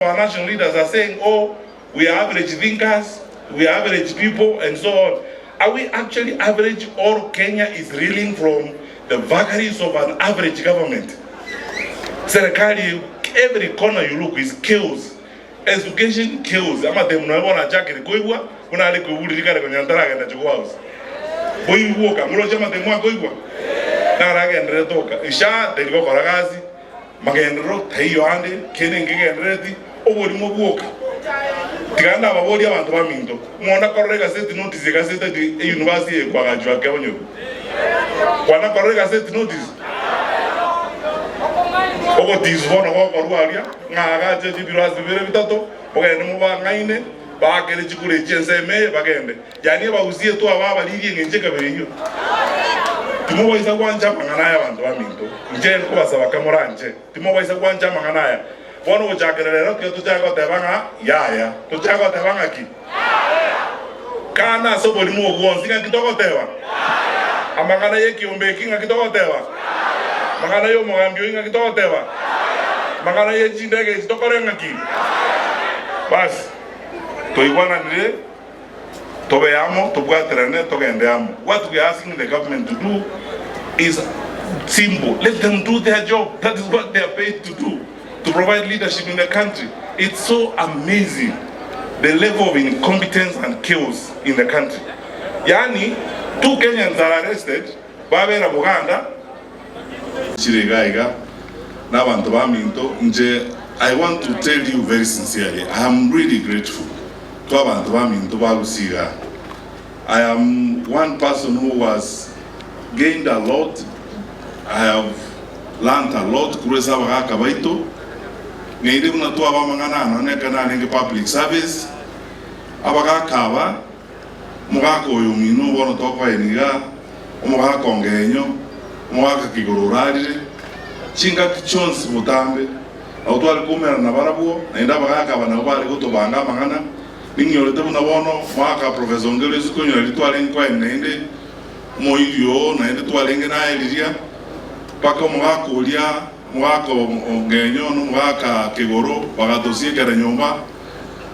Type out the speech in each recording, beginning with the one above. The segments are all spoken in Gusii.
Our national leaders are saying oh we are average thinkers, we are average people and so on. Are we actually average or Kenya is reeling from the vagaries of an average government? Serikali every corner you look is chaos. Education chaos. Amatemu noe bono achakire koigwa buna are koigwa riria kare konya ntaragenda Jogoo House. Boigwoka moroche amatemu akoigwa? Naragendererete oka. Isha teri gokora gasi. Magenderero taiyo ande, kende nkegenderereti oborimo bwoka. Tiga ndababorie abanto baminto, mwana korora egaseti notice egaseti ati eyunivasiti eye kwagachwa Keonyoru? Kwana korora egaseti notice? Ogotisu bono gokorwa aria, ng'a agache chibirasi bibere bitato, mogende mobang'aine, baakere chikura echi ensemo eye, bagende. Yaani abagusie twaba abariiri engencho ekabere eyio. Timobaisa gwancha amang'ana aya abanto baminto, inche nkobasaba kamoranche, timobaisa gwancha amang'ana aya. Bono gochakera rero tiga tochake goteba ng'a yaya. Tochake goteba ng'a ki? Kana ase oborimo obo bwonsi ng'aki togoteba? Amang'ana y'ekiombe eki ng'aki togoteba? Amang'ana y'omogambi oyio ng'aki togoteba? Amang'ana ye chindege echi tokore ng'aki? Basi, twaigwananire. Tobe amo, tobwaterane, togende amo. What we are asking the government to do is simple, let them do their job, that is what they are paid to do, to provide leadership in the country. It's so amazing the level of incompetence and chaos in the country. Yaani two Kenyans are arrested, babera Buganda, Chire iga iga nabanto baminto inche I want to tell you very sincerely I am really grateful to abanto baminto ba Gusii igaa. I am one person who has gained a lot, I have learnt a lot korwa ase abagaka baito, naende buna twaba amang'ana aya nonye ekero narenge public service, abagaka aba Omogaka oyo omino bono tokoenia igaa, omogaka ongenyo, omogaka kigoro orarire, chingaki chionsi botambe, nabo tware koumerana nabarabwo, naende abagaka aba nabo bare gotobanga amang'ana. Ning'iorete buna bono omogaka Professor Ongeri Oisiko onyore riria twarenge koenia naende omoiri oo naende twarenge naye riria, mpaka omogaka oria, omogaka Ongenyo na omogaka Kigoro bagatosiekera nyomba.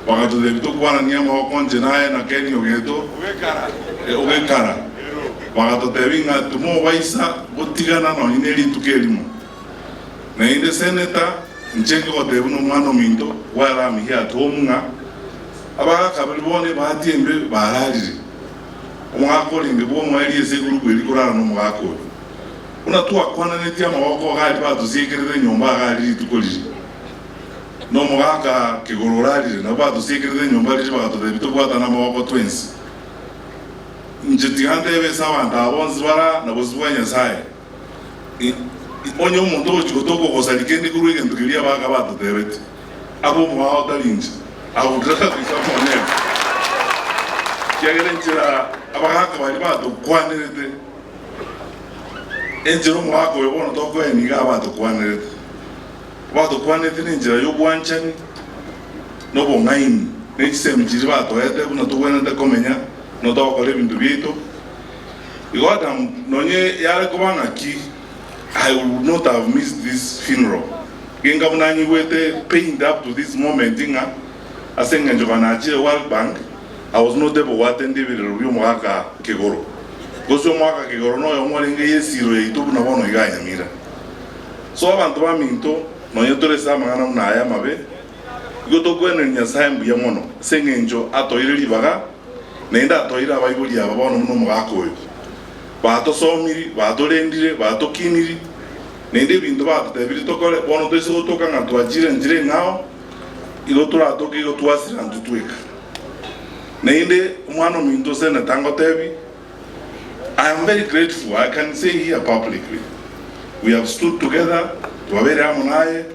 Bagatotebia tokwananie amaboko inche naye na Kenny Ogeto Ogekara. Bagatotebia ng'a timobaisa gotigana nonye ne rituko erimo. Naende Senator, inche nkogotebia buna omwana ominto, while am here at home ng'a abagaka baria bono ebahati embe bararire. Omogaka orenge bw'omoerio ase egurupu eria korara nomogaka oyo. Buna twakwananetie amaboko iga aria batosiekerete enyomba iga aria rituko riria. Nomogaka kegoro orarire, nabo batosiekerete enyomba riria bagatotebia tobwatane amaboko twensi. Inche tiga ntebe ase abanto aba bonsi bara na bosio bwa Nyasae, onye omonto ogochia gotokogosaria kende korwa egento keria abagaka batotebetie, abe omoao tari inche. I would rather be someone else. Ekiagera enchera abagaka baria batokwanerete, enchera omogaka oyo bono tokoenia iga abatokwanerete. Batokwanete nenchera y'obwanchani na obong'aini, ne chisemi chiria batoete buna togwenerete komenya na togokora ebinto biaito. Igo Adam nonye yare koba ng'aki, I would not have missed this funeral. Genka buna anyigwete pained up to this moment ng'a ase engencho kanachire World Bank, I was not able goatenda ebirero bi'omogaka Kegoro. Gose omogaka Kegoro noyomo orenge y'esiro yaito buna bono iga Nyamira. So abanto baminto, nonya tore ase amang'ana buna aya amabe, igo tokweneria Nyasae mbuya mono ase engencho atoeire ribaga, naende atoeire abaibori aba bono buna omogaka oyo. Batosomiri, batorendire, batokiniri, naende ebinto batotebirie tokore, bono toise gotoka ng'a twachire enchera eng'ao, igo toratoke igo twasira intwe tweka. Naende omwana ominto Senator ngotebi, I am very grateful, I can say here publicly, we have stood together, twabeire amo naye,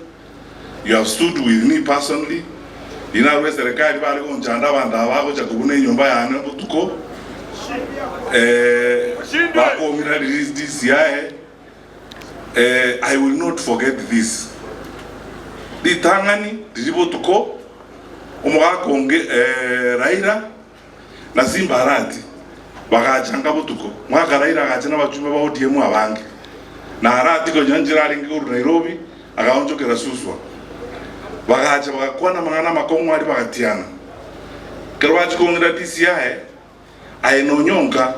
you have stood with me personally, riria narwa eserekari bare gonchanda abanto aba bagocha kobuna enyomba yane botuko, eh, bakomira release DCI, eh, I will not forget this. Ritang'ani riria botuko, omogaka onge eh, Raila, na Simbarati bagacha nka botuko. Mwaka Raila agacha nabachumbe ba ODM abange, na Arati konya nchera arenge korwa Nairobi agaonchokera Suswa. Bagacha bagakwana amang'ana amakong'u aria bagatiana. Ekero bachia kong'ira DCI, aye nonyonka,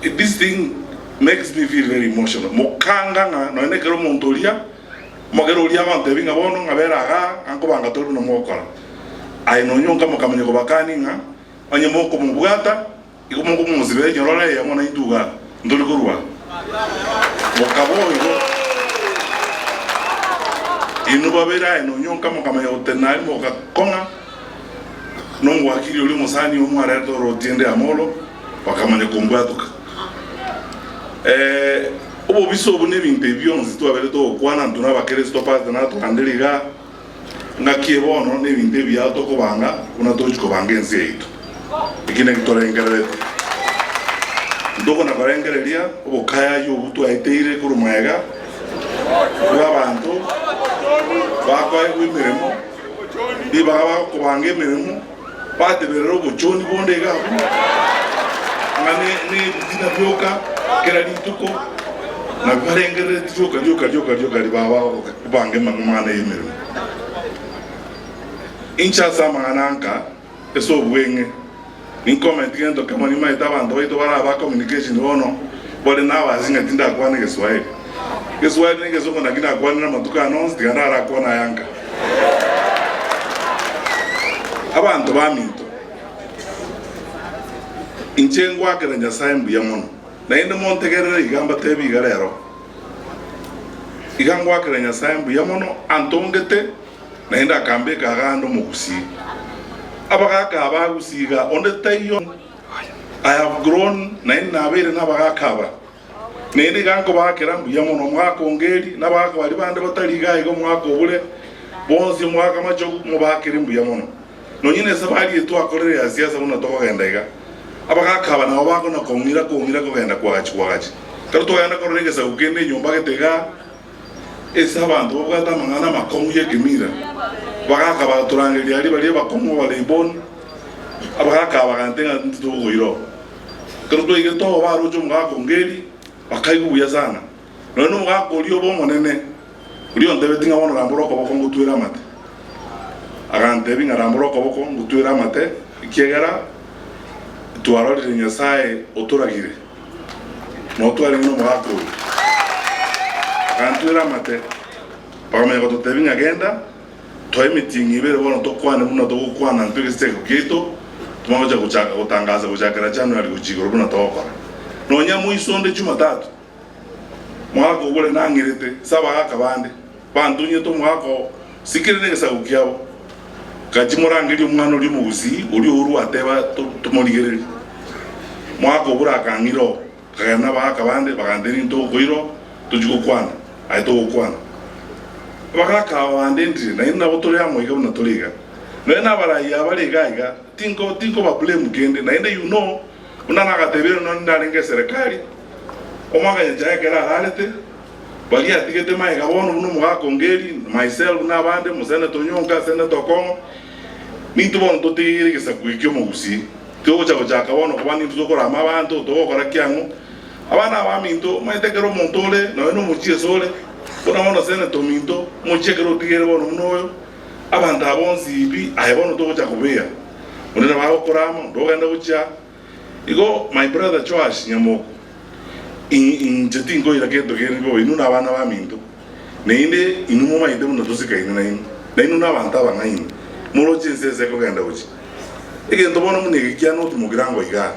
this thing makes me feel very emotional. Mokanga ng'a nonya nekero omonto oria, omogere oria agontebia ng'a bono ng'a bera igaa, ng'a nkobanga tore buna mogokora. Aye nonyonka mokamanya kobakania ng'a onye mokomobwata, Igo mokomosibera enyororo eyemo naintwe iga ntori korwa mokaboa igo. Inwe babere aye nonyonka mokamanya gotenena aria mogakong'a nomowakili oria omosani oo mwarete ore Otiende Amolo bakamanya kombwatoka. Eh, obobisa obo nebinto ebi bionsi twabere togokwana intwe nabakeresito pastor natoranderia igaa. Ngaki bono nebinto ebiya tokobanga buna tochi kobanga ense yaito. Eki naki torengerereti. Ntokona korengereria obokayayu obwo twaeteire korwa magega bw'abanto bakoegwa emeremo, ribaga bagokobanga emeremo, bateberera obochoni bonde iga abwo, ng'a nebitina bioka kera rituko, nabio barengerereti rioka rioka rioka rioka ribaga bagokobanga amang'ana y'emeremo. Inche ase amang'ana anka ase obweng'e, ninkomenti gento kemo nimaete abanto baito bare aba communication bono bare nabasi ng'a tindakwana egeswahili. Egeswahili na egesongo naki nakwanire amatuko ane onsi tiga ndarakwane aya anka. Abanto baminto, inche ngwakera Nyasae mbuya mono, naende montegerere iga mbatebie iga rero. Iga ngwakera Nyasae mbuya mono antongete naende akambeka agande omogusii. Abagaka aba agusii iga onde taiyo I have grown naende nabeire nabagaka aba. Naende iga nkobaakera mbuya mono omogaka Ongeri na abagaka baria bande batari iga iga omogaka Obure bonsi omogaka Machogu mobaakere mbuya mono. Nonye nesabari eye twakorire ya siasa buna tokogenda iga, abagaka aba nabo bakona kong'ira kong'ira kogenda kwagachi kwagachi. Ekero twagenda korora egesaku kende enyomba gete igaa, ase abanto babwate amang'ana amakong'u y'ekemira, abagaka bagatorangeria aria baria abakong'u abaleiboni, abagaka aba bagante ng'a intwe tokoira oo. Ekero twaigete oo baroche omogaka Ongeri, bakaigwa buya sana. Nonya nomogaka oria obe omonene, oria ontebetie ng'a bono rambora okoboko ngotwere amate. Agantebia ng'a rambora okoboko ngotwere amate, ekiagera twarorire Nyasae otoragire, noo twarenge nomogaka oyo. Agantwera amate, bakamanya gototebia ng'a genda, toe emetienyi ebere bono tokwane buna togokwana intwe egesiteko kiaito, tomanye gocha gochaka gotangasa gochakera January gochia igoro buna togokora. Nonya moiso onde Jumatatu. Omogaka obore nang'irete ase abagaka bande, bantunyete omogaka oo, sikire negesaku kiabo. Gachia morangerie omwana oria omogusii, oria ourwa ateba tomorigererie. Omogaka obore akang'ira oo, akagenda nabagaka bande, bagantebi ntokoira oo, tochie gokwana, aye togokwana. Abagaka aba bandendire, naende nabo tore amo iga buna tore iga. Nonya nabarayi aba bare iga iga, tinko tinkoba blame kende, naende you know, buna nagatebire nonya narenge eserekari, Omwaka Nyachae ekero ararete, baria atigete magega bono buna omogaka Ongeri, myself na abande, Omoseneta Onyonka, Senator Okong'o, nintwe bono totigeire egesaku eke ki'omogusii. Tigogocha gochaka bono koba nintwe tokorama abanto, togokora ki ang'o. Abana abaminto, omanyete ekero omonto ore nonya nomochie asore, buna bono Senator ominto, omochie ekero otigeire bono buna oyo, abanto aba bonsi pi, aye bono togocha kobea. Onde nabo agokorama, onde ogenda gochia. Igo my brother Joash Nyamoko, inche tinkoira kento kende bobe, inwe nabana baminto, naende inwe momaete buna tosikaine nainwe, nainwe nabanto abang'aini, moroche ense ase ekogenda gochia. Egento bono buna eke kiane otimokire ango igaa.